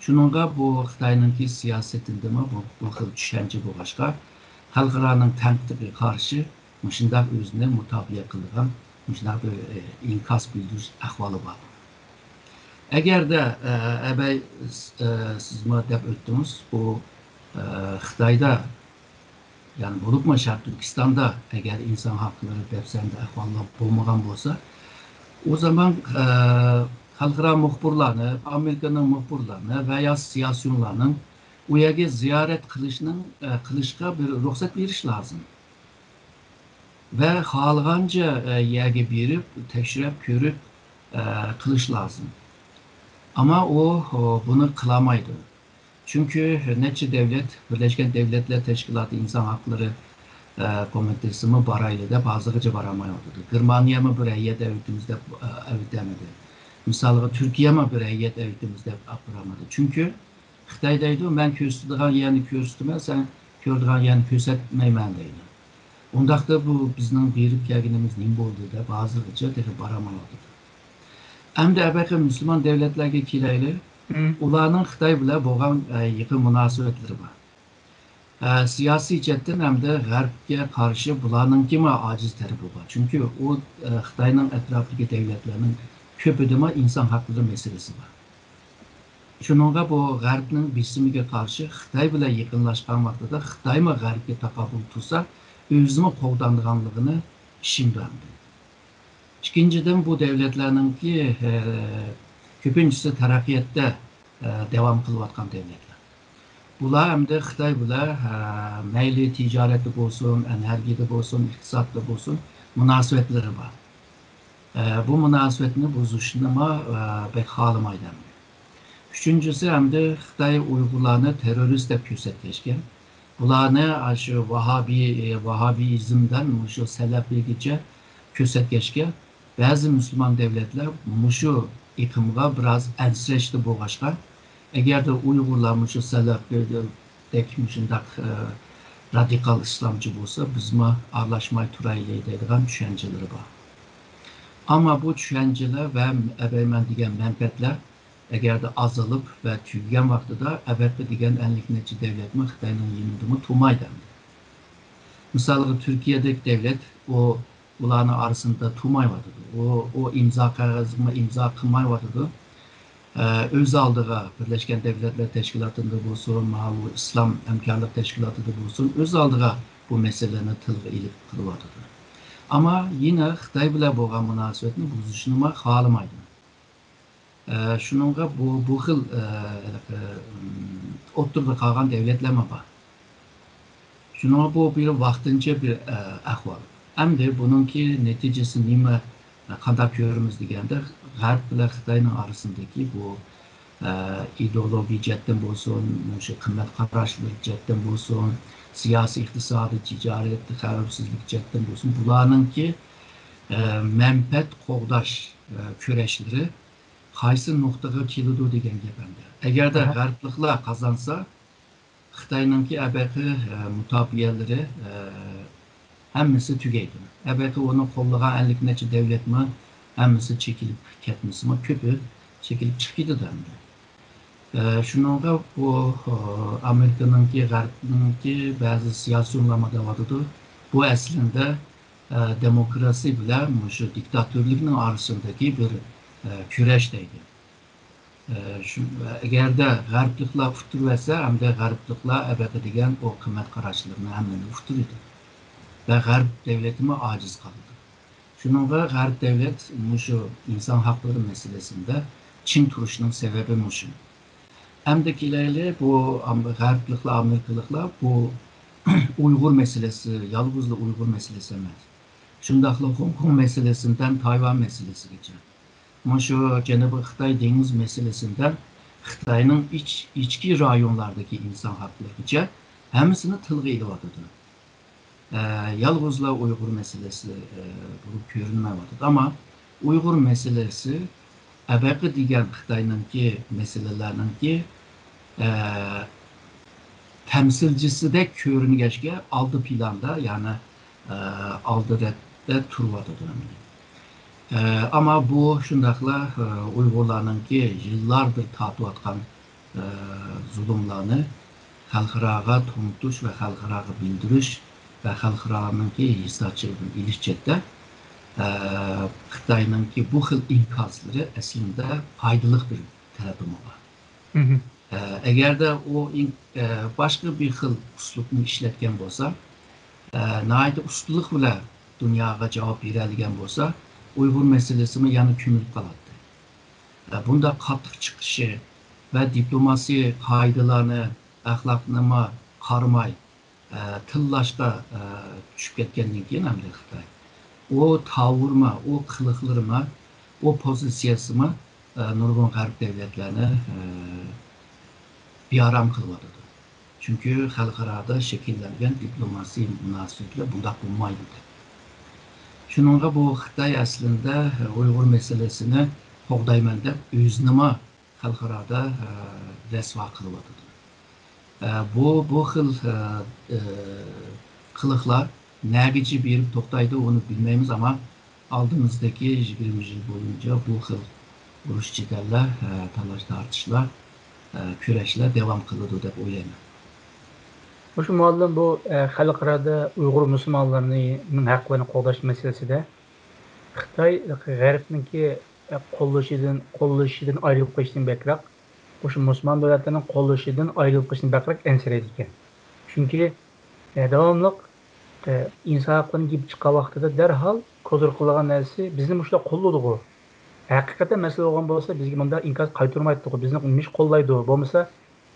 شۇنىڭغا بۇ خىتاينىڭكى سىياسىتىدىمۇ بۇ، بۇ خىل چۈشەنچە بولغاچقا، خەلقئارانىڭ تەنقىدىگە قارشى مۇشۇنداق ئۆزىنى مۇداپىئە قىلىدىغان مۇشۇنداق بىر، ئە، ئىنكاس بىلدۈرۈش ئەھۋالى بار. ئەگەردە، ئە، ئەبەي، ئە، سىزمۇ دەپ ئۆتتىڭىز، بۇ، ئە، خىتايدا يەنى بولۇپمۇ شەرقىي تۈركىستاندا ئەگەر ئىنسان ھەقلىرى دەپسەندە ئەھۋاللار بولمىغان بولسا، ئۇ زامان، ئە، خەلقئارا مۇخبىرلارنى، ئامېرىكىنىڭ مۇخبىرلىرىنى ۋە يا سىياسىيونلارنىڭ ئۇ يەرگە زىيارەت قىلىشنىڭ، ئە، قىلىشقا بىر رۇخسەت بېرىش لازىم. ۋە خالىغانچە، ئە، يەرگە بېرىپ، تەكشۈرۈپ كۆرۈپ، ئە، قىلىش لازىم. ئەمما ئۇ، ئۇ بۇنى قىلالمايدۇ. چۈنكى نەچچە دەۋلەت، بىرلەشكەن دەۋلەتلەر تەشكىلاتى ئىنسان ھەقلىرى، ئە، كومىتېتىمۇ بارايلى دەپ ھازىرغىچە بارالمايۋاتىدۇ. گېرمانىيەمۇ بىر ھەيئەت ئەۋېتىمىز دەپ، ئە، ئەۋېتەلمىدى. مىسالغا، تۈركىيەمۇ بىر ھەيئەت ئەۋېتىمىز دەپ ئاپىرالمىدى. چۈنكى خىتاي دەيدۇ، مەن كۆرسىتىدىغان يەرنى كۆرسىتىمەن، سەن كۆرىدىغان يەرنى كۆرسەتمەيمەن دەيدۇ. ئۇنداقتا بۇ بىزنىڭ بېرىپ كەلگىنىمىز نېمە بولدى دەپ ھازىرغىچە تېخى بارالمايۋاتىدۇ. ئەمدى ئەبەقى مۇسۇلمان دەۋلەتلەرگە كېلەيلى. مم. ئۇلارنىڭ خىتاي بىلەن بولغان، ئە، يېقىن مۇناسىۋەتلىرى بار. ئە، سىياسىي جەھەتتىن ھەمدە غەربكە قارشى بۇلارنىڭكىمۇ ئاجىز تەرىپى بار. چۈنكى ئۇ، ئە، خىتاينىڭ ئەتراپىدىكى دەۋلەتلەرنىڭ كۆپىدىمۇ ئىنسان ھەقلىرى مەسىلىسى بار. شۇنىڭغا بۇ غەربنىڭ بېسىمىگە قارشى خىتاي بىلەن يېقىنلاشقان ۋاقتىدا خىتايمۇ غەربكە تاقابىل تۇرسا، ئۆزىمۇ قوغدانىدىغانلىقىنى ئىشىنىدۇ ئەمدى. ئىككىنچىدىن، بۇ دەۋلەتلەرنىڭكى، ئە، كۆپىنچىسى تەرەققىياتتا، ئە، داۋام قىلىۋاتقان دەۋلەتلەر. بۇلار ئەمدى خىتاي بىلەن، ئە، مەيلى تىجارەتتە بولسۇن، ئېنېرگىيەدە بولسۇن، ئىقتىسادتا بولسۇن، مۇناسىۋەتلىرى بار. ئە، بۇ مۇناسىۋەتنى بۇزۇشنىمۇ، ئە، بەك خالىمايدۇ ئەمدى. ئۈچىنچىسى، ئەمدى خىتاي ئۇيغۇرلارنى تېررورىست دەپ كۆرسەتكەچكە، بۇلارنى ئاشۇ ۋاھابىي، ۋاھابىيىزمدىن مۇشۇ سەلەپىيگىچە كۆرسەتكەچكە، بەزى مۇسۇلمان دەۋلەتلەر مۇشۇ ئېقىمغا بىراز ئەنسىرەشتە بولغاچقا، ئەگەردە ئۇيغۇرلار مۇشۇ سەلەپىدەك مۇشۇنداق، ئە، رادىكال ئىسلامچى بولسا، بىزمۇ ئارىلاشماي تۇرايلى دەيدىغان چۈشەنچىلىرى بار. ئەمما بۇ چۈشەنچىلەر ۋە ئەبەيمەن دېگەن مەنپەئەتلەر ئەگەردە ئازىلىپ ۋە تۈگىگەن ۋاقتىدا، ئەبەقى دېگەن ئەللىك نەچچە دەۋلەتمۇ خىتاينىڭ يېنىدىمۇ تۇرمايدۇ ئەمدى. مىسالغا، تۈركىيەدەك دەۋلەت، ئۇ، ئۇلارنىڭ ئارىسىدا تۇرمايۋاتىدۇ. ئۇ، ئۇ ئىمزا قەغەزگىمۇ ئىمزا قىلمايۋاتىدۇ. ئە، ئۆز ئالدىغا بىرلەشكەن دەۋلەتلەر تەشكىلاتىدا بولسۇن، ماۋۇ ئىسلام ھەمكارلىق تەشكىلاتىدا بولسۇن، ئۆز ئالدىغا بۇ مەسىلىلەرنى تىلغا ئېلىپ قىلىۋاتىدۇ. ئەمما يەنە خىتاي بىلەن بولغان مۇناسىۋەتنى بۇزۇشنىمۇ خالىمايدۇ. ئە، شۇنىڭغا بۇ، بۇ خىل، ئە، ھېلىقى، ئم، ئوتتۇرىدا قالغان دەۋلەتلەرمۇ بار. شۇنىڭغا بۇ بىر ۋاقتىنچە بىر، ئە، ئەھۋال. ئەمدى بۇنىڭكى نەتىجىسى نېمە، قانداق كۆرىمىز دېگەندە، غەرب بىلەن خىتاينىڭ ئارىسىندىكى بۇ، ئە، ئىدېئولوگىيە جەھەتتىن بولسۇن، مۇشۇ قىممەت قاراشلىرى جەھەتتىن بولسۇن، سىياسىي، ئىقتىسادىي، تىجارەت، خەۋپسىزلىك جەھەتتىن بولسۇن، بۇلارنىڭكى، ئە، مەنپەئەت قوغداش، ئە، كۈرەشلىرى قايسى نۇقتىغا كېلىدۇ دېگەن گەپ ئەمدى. ئەگەردە غەربلىكلەر قازانسا، خىتاينىڭكى ئەبەقى، ئە، مۇداپىئەلىرى، ئە، ھەممىسى تۈگەيدۇ. ئەبەقى ئۇنى قوللىغان ئەللىك نەچچە دەۋلەتمۇ ھەممىسى چېكىنىپ كەتمىسىمۇ، كۆپى چېكىنىپ چىقىپ كېتىدۇ ئەمدى. ئە، شۇنىڭغا بۇ، ئە، ئامېرىكىنىڭكى، غەربنىڭكى بەزى سىياسىيونلارمۇ دەۋاتىدۇ. بۇ ئەسلىندە، ئە، دېموكراتىيە بىلەن مۇشۇ دىكتاتورلۇكنىڭ ئارىسىدىكى بىر، ئە، كۈرەش دەيدۇ. ئە، شۇ، ئەگەردە غەربلىكلەر ئۇتتۇرۇۋەتسە، ئەمدى غەربلىكلەر ئەبەقە دېگەن ئۇ قىممەت قاراشلىرىنى ھەممىنى ئۇتتۇرىدۇ. ۋە غەرب دەۋلىتىمۇ ئاجىز قالىدۇ. شۇنىڭغا غەرب دەۋلەت مۇشۇ ئىنسان ھەقلىرى مەسىلىسىدە چىڭ تۇرۇشنىڭ سەۋەبى مۇشۇ. ئەمدى كېلەيلى، بۇ ئام-، غەربلىكلەر، ئامېرىكىلىقلار بۇ ئۇيغۇر مەسىلىسى، يالغۇزلا ئۇيغۇر مەسىلىسى ئەمەس. شۇنداقلا خوڭكوڭ مەسىلىسىدىن تايۋان مەسىلىسىگىچە، مۇشۇ جەنۇبىي خىتاي دېڭىز مەسىلىسىدە خىتاينىڭ ئىچ-، ئىچكى رايونلاردىكى ئىنسان ھەقلىرىگىچە ھەممىسىنى تىلغا ئېلىۋاتىدۇ. ئە، يالغۇزلا ئۇيغۇر مەسىلىسى، ئە، بولۇپ كۆرۈنمەيۋاتىدۇ. ئەمما ئۇيغۇر مەسىلىسى ئەبەقە دېگەن خىتاينىڭكى مەسىلىلەرنىڭكى، ئە، تەمسىلچىسىدەك كۆرۈنگەچكە، ئالدى پىلاندا، يەنى، ئە، ئالدى رەتتە تۇرۇۋاتىدۇ ئەمدى. ئە، ئەمما بۇ شۇنداقلا، ئە، ئۇيغۇرلارنىڭكى يىللاردىر تارتىۋاتقان، ئە، زۇلۇملارنى خەلقئاراغا تونۇتۇش ۋە خەلقئاراغا بىلدۈرۈش ۋە خەلقئارانىڭكى ھېسداشلىقىدىن ئېلىش جەھەتتە، ئە، خىتاينىڭكى بۇ خىل ئىنكاسلىرى ئەسلىدە پايدىلىق بىر تەرىپىمۇ بار. ئە، ئەگەردە ئۇ ئىن-، ئە، باشقا بىر خىل ئۇسلۇبنى ئىشلەتكەن بولسا، ئە، ناھايىتى ئۇستىلىق بىلەن دۇنياغا جاۋاب بېرەلىگەن بولسا، ئۇيغۇر مەسىلىسىمۇ يەنە كۆمۈلۈپ قالاتتى. ئە، بۇنداق قاتتىق چىقىشى ۋە دىپلوماسىي قائىدىلارنى، ئەخلاقنىمۇ قارىماي، ئە، تىللاشقا، ئە، چۈشۈپ كەتكەندىن كېيىن ئەمدى خىتاي، ئۇ تاۋۇرما، ئۇ قىلىقلىرىما، ئۇ پوزىتسىيەسىما، ئە، نۇرغۇن غەرب دەۋلەتلەرنى، ئە، بىئارام قىلىۋاتىدۇ. چۈنكى خەلقئارادا شەكىللەنگەن دىپلوماسىي مۇناسىۋەتلەر بۇنداق بولمايدۇ دەپ. شۇنىڭغا بۇ خىتاي ئەسلىدە ئۇيغۇر مەسىلىسىنى قوغدايمەن دەپ ئۆزىنىمۇ خەلقئارادا، ئە، رەسۋا قىلىۋاتىدۇ. ئە، بۇ، بۇ خىل، ئە، ئە، قىلىقلار نەگىچە بېرىپ توختايدۇ، ئۇنى بىلمەيمىز، ئەمما ئالدىمىزدىكى يىگىرمە يىل بويىچە بۇ خىل ئۇرۇش جېدەللەر، ئە، تالاش تارتىشلار، ئە، كۈرەشلەر داۋام قىلىدۇ دەپ ئويلايمەن. مۇشۇ مۇئەللىم بۇ، ئە، خەلقئارادا ئۇيغۇر مۇسۇلمانلىرىنىڭ ھەقلىرىنى قوغداش مەسىلىسىدە خىتاي غەربنىڭكى، ئە، قوللىشىدىن، قوللىشىدىن ئايرىلىپ قېلىشتىن بەكرەك، مۇشۇ مۇسۇلمان دۆلەتلىرىنىڭ قوللىشىدىن ئايرىلىپ قېلىشتىن بەكرەك ئەنسىرەيدىكەن. چۈنكى، ئە، داۋاملىق، ئە، ئىنسان ھەقلىرىنى گېپى چىققان ۋاقتىدا دەرھال كودۇر قىلىدىغان نەرسىسى، بىزنى مۇشۇلار قوللىدىغۇ. ھەقىقەتەن مەسىلە بولغان بولسا، بىزگە مۇنداق ئىنكاس قايتۇرمايتتىغۇ، بىزنى مۇشۇ قوللايدۇ، بولمىسا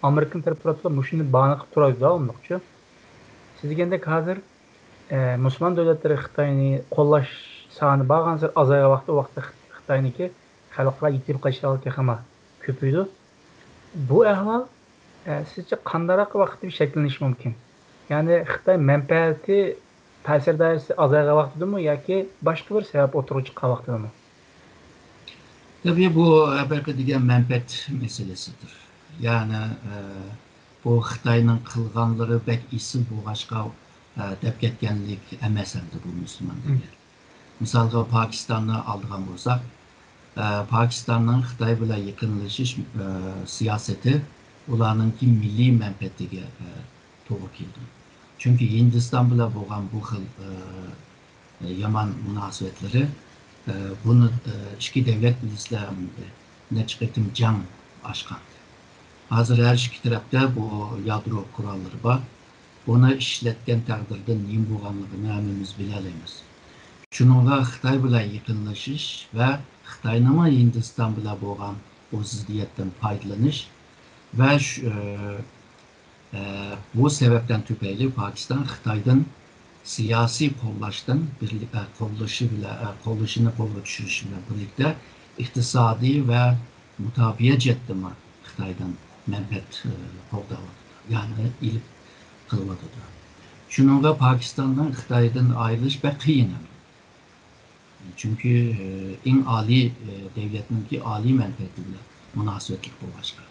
ئامېرىكىنىڭ تەرىپى تۇرۇپ بۇ شۇنى باھانە قىلىپ تۇرايدۇ داۋاملىقچۇ. سىز دېگەندەك ھازىر، ئە، مۇسۇلمان دۆلەتلىرى خىتاينى قوللاش سانى بارغانسېرى ئازايغان ۋاقتى، ئۇ ۋاقىتتا خىتاينىڭكى خەلقئارا يېتىلىپ قېلىش ئەھۋالى تېخىمۇ كۆپىيىدۇ. بۇ ئەھۋال، ئە، سىزچە قانداقراق ۋاقىتتا شەكىللىنىشى مۇمكىن؟ يەنى خىتاي مەنپەئەتى تەسىر دائىرىسى ئازايغان ۋاقتىدىمۇ ياكى باشقا بىر سەۋەب ئوتتۇرىغا چىققان ۋاقتىدىمۇ؟ تەبىئىي، بۇ ھەقىقىي دېگەن مەنپەئەت مەسىلىسىدۇر. يەنى، ئە، بۇ خىتاينىڭ قىلغانلىرى بەك ئېسىل بولغاچقا، ئە، دەپ كەتكەنلىك ئەمەس ئەمدى بۇ مۇسۇلمان دېگەن. مىسالغا، پاكىستاننى ئالىدىغان بولساق، ئە، پاكىستاننىڭ خىتاي بىلەن يېقىنلىشىش، ئە، سىياسىتى ئۇلارنىڭكى مىللىي مەنپەئەتىگە، ئە، توغرا كېلىدۇ. چۈنكى ھىندىستان بىلەن بولغان بۇ خىل، ئە، يامان مۇناسىۋەتلىرى، ئە، بۇنى، ئە، ئىككى دۆلەت بىلىسىلەر، نەچچە قېتىم جەڭ ئاچقان. ھازىر ھەر ئىككى تەرەپتە بۇ يادرو قوراللىرى بار. بۇنى ئىشلەتكەن تەقدىردە نېمە بولغانلىقىنى ھەممىمىز بىلەلەيمىز. شۇنىڭغا خىتاي بىلەن يېقىنلىشىش ۋە خىتاينىڭمۇ ھىندىستان بىلەن بولغان بۇ زىددىيەتتىن پايدىلىنىش ۋە شۇ، ئە، ئە، بۇ سەۋەبتىن تۈپەيلى پاكىستان خىتايدىن سىياسىي قوللاشتىن بىرلىك، ئە، قوللىشى بىلەن، ئە، قوللىشىنى قولغا چۈشۈرۈش بىلەن بىرلىكتە ئىقتىسادىي ۋە مۇداپىئە جەھەتتىمۇ خىتايدىن مەنپەئەت، ئە، قوغداۋاتىدۇ، يەنى ئېلىپ قېلىۋاتىدۇ. شۇنىڭغا پاكىستاننىڭ خىتايدىن ئايرىلىش بەك قىيىن ئەمدى. چۈنكى، ئە، ئەڭ ئالىي، ئە، دۆلەتنىڭكى ئالىي مەنپەئەتى بىلەن مۇناسىۋەتلىك بولغاچقا.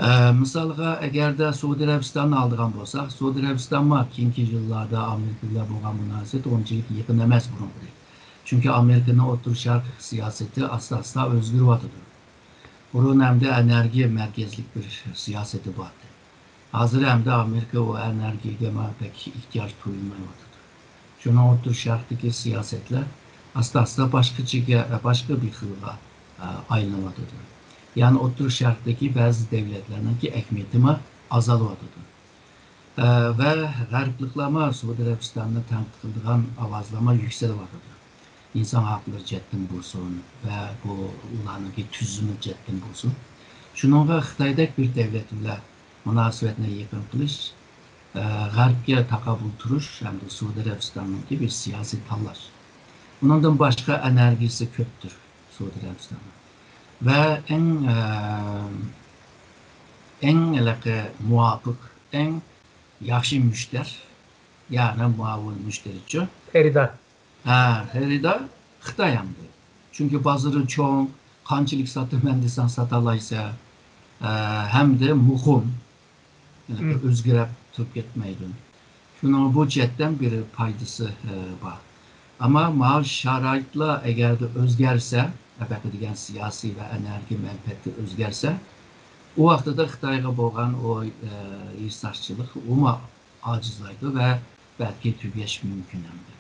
ئە، مىسالغا، ئەگەردە سئۇدى ئەرەبىستاننى ئالىدىغان بولساق، سئۇدى ئەرەبىستانمۇ كېيىنكى يىللاردا ئامېرىكا بىلەن بولغان مۇناسىۋىتى ئۇنچىلىك يېقىن ئەمەس بۇرۇنقىدەك. چۈنكى ئامېرىكىنىڭ ئوتتۇرا شەرق سىياسىتى ئاستا-ئاستا ئۆزگىرىۋاتىدۇ. بۇرۇن ئەمدى ئېنېرگىيە مەركەزلىك بىر سىياسىتى بار ئىدى. ھازىر ئەمدى ئامېرىكا ئۇ ئېنېرگىيەگە بەك ئېھتىياج تۇيۇلمايۋاتىدۇ. شۇنىڭ ئوتتۇرا شەرقتىكى سىياسەتلەر ئاستا-ئاستا باشقىچىگە، باشقا بىر خىلغا، ئە، ئايلىنىۋاتىدۇ. يەنى ئوتتۇرا شەرقتىكى بەزى دۆلەتلەرنىڭكى ئەھمىيىتىمۇ ئازالىۋاتىدۇ. ئە، ۋە غەربلىكلەرمۇ سئۇدى ئەرەبىستاننى تەنقىد قىلىدىغان ئاۋازلارمۇ يۈكسىلىۋاتىدۇ. ئىنسان ھەقلىرى جەھەتتىن بولسۇن ۋە بۇ ئۇلارنىڭكى تۈزۈمى جەھەتتىن بولسۇن. شۇنىڭغا خىتايدەك بىر دۆلەت بىلەن مۇناسىۋەتنى يېقىن قىلىش، ئە، غەربكە تاقابىل تۇرۇش ھەمدە سئۇدى ئەرەبىستاننىڭكى بىر سىياسىي تاللاش. ئۇنىڭدىن باشقا ئېنېرگىيىسى كۆپتۇر سئۇدى ئەرەبىستاننىڭ. ۋە ئەڭ، ئە، ئەڭ ھېلىقى مۇۋاپىق، ئەڭ ياخشى مۇشتەر، يەنى مۇئاۋىن مۇشتەرىچۇ؟ خېرىدار. ھە، خېرىدار خىتاي ئەمدى. چۈنكى بازىرى چوڭ، قانچىلىك ساتىمەن دېسەڭ ساتالايسەن. ئە، ھەمدە مۇقىم، ھېلىقى ئۆزگىرەپ تۇرۇپ كەتمەيدۇ. شۇنىڭ بۇ جەھەتتىن بىر پايدىسى، ئە، بار. ئەمما ماۋۇ شارائىتلار ئەگەردە ئۆزگەرسە، ئەبەقە دېگەن سىياسىي ۋە ئېنېرگىيە مەنپەئەتى ئۆزگەرسە، ئۇ ۋاقتىدا خىتايغا بولغان ئۇ، ئە، ھېسداشچىلىق ئۇمۇ ئاجىزلايدۇ ۋە بەلكى تۈگەش مۇمكىن ئەمدى.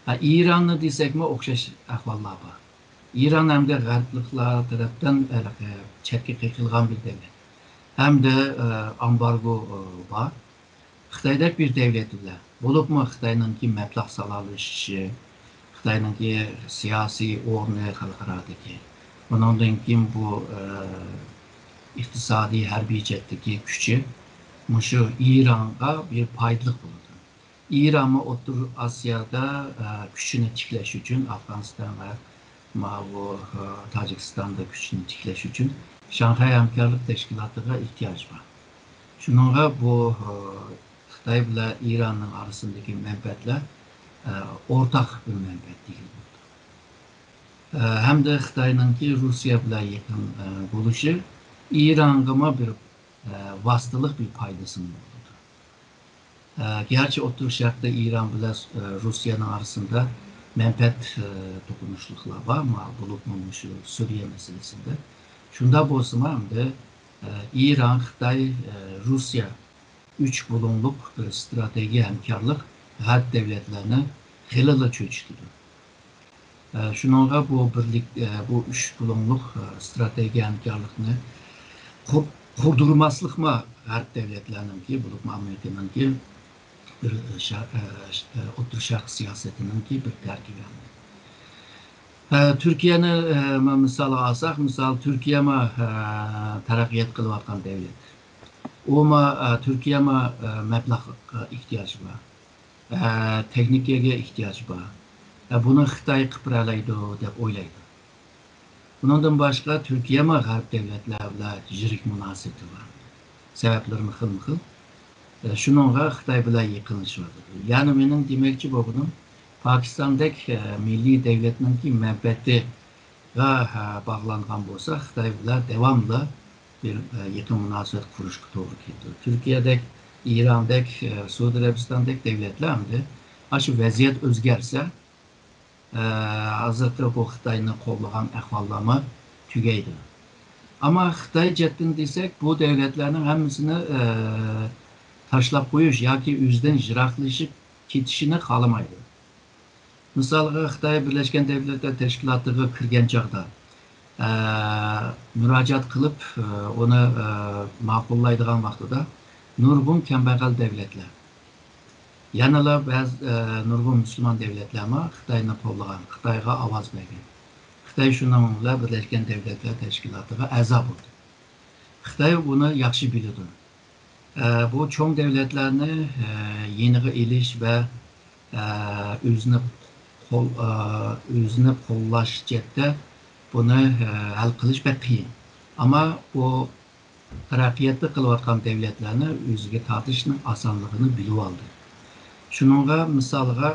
ھە، ئىراننى دېسەكمۇ ئوخشاش ئەھۋاللار بار. ئىران ئەمدى غەربلىكلەر تەرەپتىن ھېلىقى چەتكە قېقىلغان بىر دۆلەت. ھەمدە، ئە، ئامبارگو، ئە، بار. خىتايدەك بىر دۆلەت بىلەن، بولۇپمۇ خىتاينىڭكى مەبلەغ سالالىشىشى، خىتاينىڭكى سىياسىي ئورنى خەلقئارادىكى، ئۇنىڭدىن كېيىن بۇ، ئە، ئىقتىسادىي، ھەربىي جەھەتتىكى كۈچى مۇشۇ ئىرانغا بىر پايدىلىق بولىدۇ. ئىرانمۇ ئوتتۇرا ئاسىيادا، ئە، كۈچىنى تىكلەش ئۈچۈن، ئافغانىستان ۋە ماۋۇ، ئە، تاجىكىستاندا كۈچىنى تىكلەش ئۈچۈن شاڭخەي ھەمكارلىق تەشكىلاتىغا ئېھتىياجى بار. شۇنىڭغا بۇ، ئە، خىتاي بىلەن ئىراننىڭ ئارىسىدىكى مەنپەئەتلەر، ئە، ئورتاق بىر مەنپەئەتكە ئىگە بولىدۇ. ئە، ھەمدە خىتاينىڭكى روسىيە بىلەن يېقىن، ئە، بولۇشى ئىرانغىمۇ بىر، ئە، ۋاسىتىلىق بىر پايدىسىمۇ بولىدۇ. ئە، گەرچە ئوتتۇرا شەرقتە ئىران بىلەن، ئە، روسىيەنىڭ ئارىسىدا مەنپەئەت، ئە، توقۇنۇشلۇقلار بار، ما-، بولۇپمۇ مۇشۇ سۈرىيە مەسىلىسىدە. شۇنداق بولسىمۇ ئەمدى، ئە، ئىران، خىتاي، ئە، روسىيە ئۈچ بۇلۇڭلۇق بىر ئىستراتېگىيە ھەمكارلىق غەرب دۆلەتلىرىنى خېلىلا چۆچۈتىدۇ. ئە، شۇنىڭغا بۇ بىرلىك، ئە، بۇ ئۈچ بۇلۇڭلۇق، ئە، ئىستراتېگىيە ھەمكارلىقنى قۇر-، قۇردۇرماسلىقمۇ غەرب دۆلەتلەرنىڭكى، بولۇپمۇ ئامېرىكىنىڭكى بىر، ئە، شەر-، ئە، ئە، ئوتتۇرا شەرق سىياسىتىنىڭكى بىر تەركىبى. ئە، تۈركىيەنى، ئە، مە-، مىسالغا ئالساق، مىسال، تۈركىيەمۇ، ئە، تەرەققىيات قىلىۋاتقان دۆلەت. ئۇمۇ، ئە، تۈركىيەمۇ، ئە، مەبلەغ، ئە، ئېھتىياجى بار. ئە، تېخنىكىگە ئېھتىياج بار. ئە، بۇنى خىتاي قىلىپ بېرەلەيدۇ دەپ ئويلايدۇ. ئۇنىڭدىن باشقا تۈركىيەمۇ غەرب دۆلەتلەر بىلەن يىرىك مۇناسىۋىتى بار. سەۋەبلىرىمۇ خىلمۇ خىل. ئە، شۇنىڭغا خىتاي بىلەن يېقىنلىشىۋاتىدۇ. يەنى مېنىڭ دېمەكچى بولغىنىم، پاكىستاندەك، ئە، مىللىي دۆلەتنىڭكى مەنپەئەتىگە، ئە، باغلانغان بولسا، خىتاي بىلەن داۋاملىق بىر، ئە، يېقىن مۇناسىۋەت قۇرۇشقا توغرا كېلىدۇ. تۈركىيەدەك، ئىراندەك، ئە، سئۇدى ئەرەبىستاندەك دۆلەتلەر ئەمدى ئاشۇ ۋەزىيەت ئۆزگەرسە، ئە، ھازىرقى بۇ خىتاينى قوللىغان ئەھۋاللارمۇ تۈگەيدۇ. ئەمما خىتاي جەھەتتىن دېسەك، بۇ دۆلەتلەرنىڭ ھەممىسىنى، ئە، تاشلاپ قويۇش ياكى ئۆزىدىن يىراقلىشىپ كېتىشىنى خالىمايدۇ. مىسالغا، خىتاي بىرلەشكەن دۆلەتلەر تەشكىلاتىغا كىرگەن چاغدا، ئە، مۇراجىئەت قىلىپ، ئە، ئۇنى، ئە، ماقۇللايدىغان ۋاقتىدا نۇرغۇن كەمبەغەل دۆلەتلەر، يەنىلا بەزى، ئە، نۇرغۇن مۇسۇلمان دۆلەتلەرمۇ خىتاينى قوللىغان، خىتايغا ئاۋاز بەرگەن. خىتاي شۇنىڭ بىلەن بىرلەشكەن دۆلەتلەر تەشكىلاتىغا ئەزا بولدى. خىتاي بۇنى ياخشى بىلىدۇ. ئە، بۇ چوڭ دۆلەتلەرنى، ئە، يېنىغا ئېلىش ۋە، ئە، ئۆزىنى قول-، ئە، ئۆزىنى قوللاش جەھەتتە بۇنى، ئە، ھەل قىلىش بەك قىيىن. ئەمما بۇ تەرەققىياتتا قېلىۋاتقان دۆلەتلەرنى ئۆزىگە تارتىشنىڭ ئاسانلىقىنى بىلىۋالدى. شۇنىڭغا مىسالغا،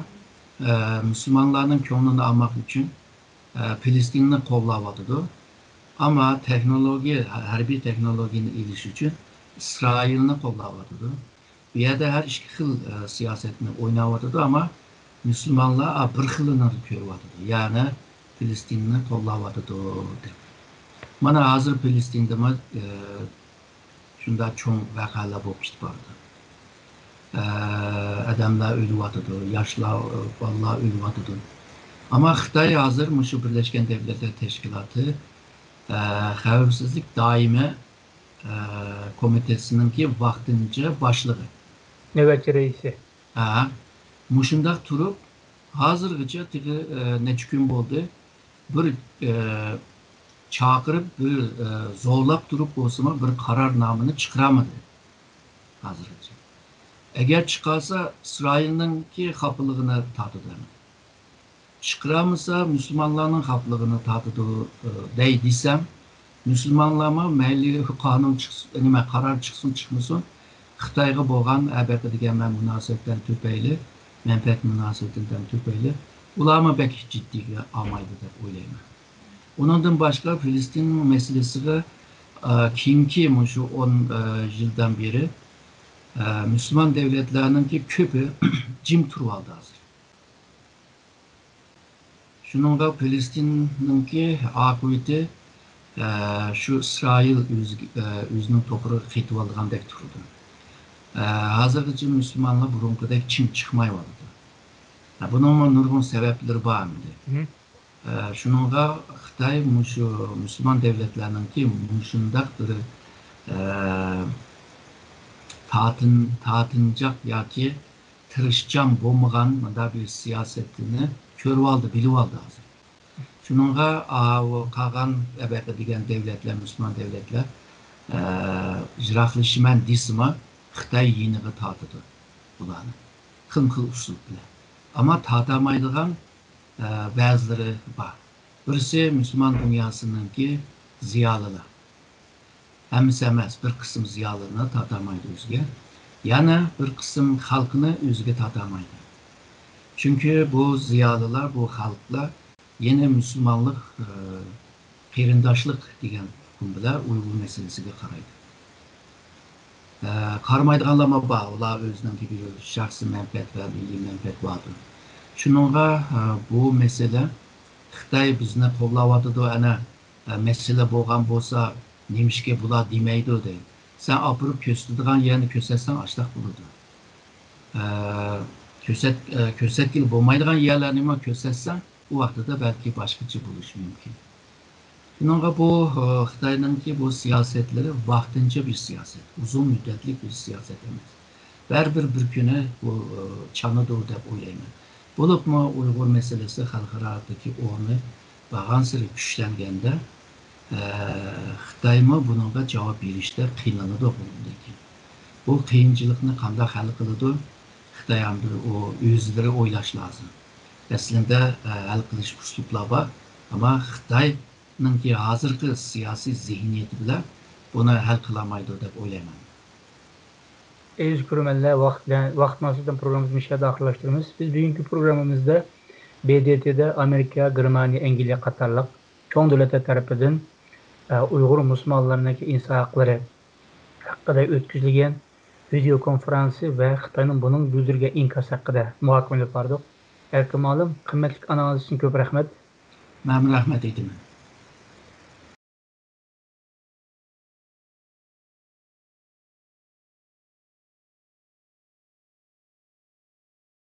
ئە، مۇسۇلمانلارنىڭ كۆڭلىنى ئالماق ئۈچۈن، ئە، پىلىستىننى قوللاۋاتىدۇ. ئەمما تېخنولوگىيە، ھەربىي تېخنولوگىيەنى ئېلىش ئۈچۈن ئىسرائىلنى قوللاۋاتىدۇ. بۇ يەردە ھەر ئىككى خىل، ئە، سىياسەتنى ئويناۋاتىدۇ، ئەمما مۇسۇلمانلار، ئا، بىر خىلىنى كۆرۈۋاتىدۇ. يەنى پىلىستىننى قوللاۋاتىدۇ دەپ. مانا ھازىر پىلىستىندىمۇ، ئە، شۇنداق چوڭ ۋەقەلەر بولۇپ كېتىپ بارىدۇ. ئە، ئادەملەر ئۆلۈۋاتىدۇ، ياشلار، بالىلار ئۆلۈۋاتىدۇ. ئەمما خىتاي ھازىر مۇشۇ بىرلەشكەن دۆلەتلەر تەشكىلاتى، ئە، خەۋپسىزلىك دائىمىي، ئە، كومىتېتىسىنىڭكى ۋاقتىنچە باشلىقى. نۆۋەتچى رەئىسى. ھە، مۇشۇنداق تۇرۇپ، ھازىرغىچە تېخى، ئە، نەچچە كۈن بولدى. بىر، ئە، چاقىرىپ، بىر، ئە، زورلاپ تۇرۇپ بولسىمۇ بىر قارارنامىنى چىقىرالمىدى ھازىرغىچە. ئەگەر چىقارسا، ئىسرائىلنىڭكى خاپىلىقىنى تارتىدۇ. چىقىرالمىسا، مۇسۇلمانلارنىڭ خاپىلىقىنى تارتىدۇ، ئە، دەي دېسەم، مۇسۇلمانلارمۇ مەيلى قانۇن چىقسۇن، نېمە، قارار چىقسۇن، چىقمىسۇن، خىتايغا بولغان ئەبەقە دېگەن مەن مۇناسىۋەتتىن تۈپەيلى، مەنپەئەت مۇناسىۋىتىدىن تۈپەيلى، ئۇلارمۇ بەك جىددىيگە ئالمايدۇ دەپ ئويلايمەن. ئۇنىڭدىن باشقا، فىلىستىن مەسىلىسىگە، ئە، كېيىنكى مۇشۇ ئون، ئە، يىلدىن بېرى، ئە، مۇسۇلمان دۆلەتلەرنىڭكى كۆپى جىم تۇرۇۋالدى ھازىر. شۇنىڭغا پىلىستىننىڭكى ئاقىۋىتى، ئە، شۇ ئىسرائىل ئۆزىگە، ئە، ئۆزىنىڭ توپىرىغا قېتىۋالىدىغاندەك تۇرىدۇ. ئە، ھازىرغىچە مۇسۇلمانلار بۇرۇنقىدەك چىڭ چىقمايۋاتىدۇ. ئە، بۇنىڭمۇ نۇرغۇن سەۋەبلىرى بار ئەمدى. مم. ئە، شۇنىڭغا خىتاي مۇشۇ مۇسۇلمان دۆلەتلەرنىڭكى مۇشۇنداق بىر، ئە، تارتىن-، تارتىنچاق ياكى تىرىشچان بولمىغان مۇنداق بىر سىياسەتنى كۆرۈۋالدى، بىلىۋالدى ھازىر. شۇنىڭغا، ئاۋۇ قالغان ئەبەقە دېگەن دۆلەتلەر، مۇسۇلمان دۆلەتلەر، ئە، يىراقلىشىمەن دېسىمۇ، خىتاي يېنىغا تارتىدۇ بۇلارنى. خىلمۇ خىل ئۇسۇل بىلەن. ئەمما تارتالمايدىغان، ئە، بەزىلىرى بار. بىرسى مۇسۇلمان دۇنياسىنىڭكى زىيالىيلار. ھەممىسى ئەمەس، بىر قىسىم زىيالىيلارنى تارتالمايدۇ ئۆزىگە. يەنە بىر قىسىم خەلقنى ئۆزىگە تارتالمايدۇ. چۈنكى بۇ زىيالىيلار، بۇ خەلقلەر يەنە مۇسۇلمانلىق، ئە، قېرىنداشلىق دېگەن ئۇقۇم بىلەن ئۇيغۇر مەسىلىسىگە قارايدۇ. ئە، قارىمايدىغانلارمۇ بار، ئۇلار ئۆزىنىڭكى بىر شەخسىي مەنپەئەت ۋە مىللىي مەنپەئەت باردۇر. شۇنىڭغا، ئە، بۇ مەسىلە خىتاي بىزنى قوللاۋاتىدۇ، ئەنە، ئە، مەسىلە بولغان بولسا، نېمىشقا بۇلار دېمەيدۇ دەيدۇ. سەن ئاپىرىپ كۆرسىتىدىغان يەرنى كۆرسەتسەڭ، ئاشتاق بولىدۇ. ئە، كۆرسەت-، ئە، كۆرسەتكىلى بولمايدىغان يەرلەرنىمۇ كۆرسەتسەڭ، ئۇ ۋاقتىدا بەلكى باشقىچە بولۇشى مۇمكىن. شۇنىڭغا بۇ، ئە، خىتاينىڭكى بۇ سىياسەتلىرى ۋاقتىنچە بىر سىياسەت، ئۇزۇن مۇددەتلىك بىر سىياسەت ئەمەس. بەرىبىر بىر كۈنى بۇ، ئە، چانىدۇ دەپ ئويلايمەن. بولۇپمۇ ئۇيغۇر مەسىلىسى خەلقئارادىكى ئورنى بارغانسېرى كۈچلەنگەندە، ئە، خىتايمۇ بۇنىڭغا جاۋاب بېرىشتە قىينىلىدۇ بۇنىڭدىن كېيىن. بۇ قىيىنچىلىقنى قانداق ھەل قىلىدۇ؟ خىتاي ئەمدى ئۇ ئۆزلىرى ئويلاش لازىم. ئەسلىدە، ئە، ھەل قىلىش ئۇسلۇبلار بار، ئەمما خىتاي ئىراننىڭكى ھازىرقى سىياسىي زېھنىيىتى بىلەن بۇنى ھەل قىلالمايدۇ دەپ ئويلايمەن. ئەزىز كۆرۈرمەنلەر، ۋاقىت بىلەن، ۋاقىت مۇناسىۋىتى بىلەن پروگراممىمىزنى مۇشۇ يەردە ئاخىرلاشتۇرىمىز. بىز بۈگۈنكى پروگراممىمىزدا ب د ت دا ئامېرىكا، گېرمانىيە، ئەنگلىيە قاتارلىق چوڭ دۆلەتلەر تەرىپىدىن، ئە، ئۇيغۇر مۇسۇلمانلىرىنىڭكى ئىنسان ھەقلىرى ھەققىدە ئۆتكۈزۈلگەن ۋىدېو كونفېرانسى ۋە خىتاينىڭ بۇنىڭغا بىلدۈرگەن ئىنكاسى ھەققىدە مۇھاكىمە ئېلىپ باردۇق. ئەركىن مۇئەللىم، قىممەتلىك ئانالىز ئۈچۈن كۆپ رەھمەت. مەنمۇ رەھمەت ئېيتىمەن.